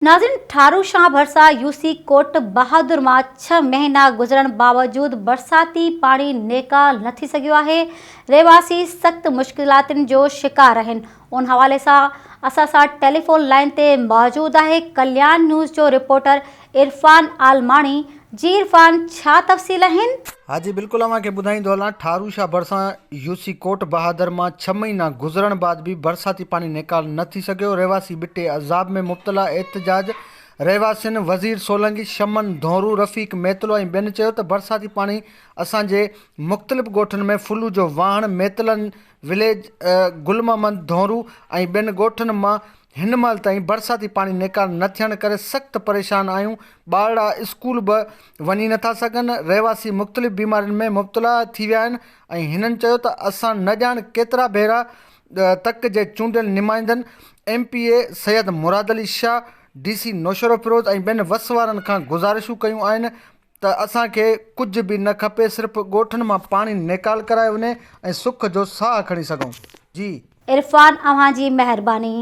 ناظرين ٺاروشاه ڀرسان يوسي ڪوٽ بهادر مان ڇهه مهينا گذرڻ باوجود برساتي پاڻي نيڪال نه ٿي سگهيو آهي، رهواسي سخت مشڪلاتن جو شڪار آهن، ان حوالي سان اسان سان ٽيليفون لائين تي موجود آهي ڪليان نيوز جو رپورٽر عرفان عالماڻي، جي عرفان ڇا تفصيل آهن؟ ها جي بلڪل اوهان کي ٻڌائيندو هلان ٺارو شاهه ڀرسان يو سي ڪوٽ بهادر مان ڇهه مهينا گذرڻ بعد به برساتي پاڻي نيڪال نه ٿي سگهيو رهواسي ٻٽي عذاب ۾ مبتلا احتجاج رهواسين وزير سولنگي شمن ڌونرو رفيق ميتلو ۽ ٻين چيو ته برساتي پاڻي اسان جي مختلف ڳوٺن ۾ ڦلو جو واهڻ ميتلن وليج گل محمد ڌونرو ۽ ٻين ڳوٺن مان هن مهل تائين برساتي پاڻي نيڪال نه ٿيڻ ڪري سخت پريشان آهيون، ٻارڙا اسڪول به وڃي نٿا سگهن، رهواسي مختلف بيمارين ۾ مبتلا ٿي ويا آهن ۽ هنن چيو ته اسان نه ڄاڻ ڪيترا ڀيرا تڪ جي چونڊيل نمائندن M P A Syed Murad Ali Shah, D C Naushahro Feroze ۽ ٻين وس وارن کان گذارشون ڪيون آهن ته اسان کي ڪجهه به نه کپي صرف ڳوٺن مان پاڻي نيڪال ڪرايو وڃي ۽ سک جو ساهه کڻي سگهون. جي. عرفان اوهان جي مهرباني.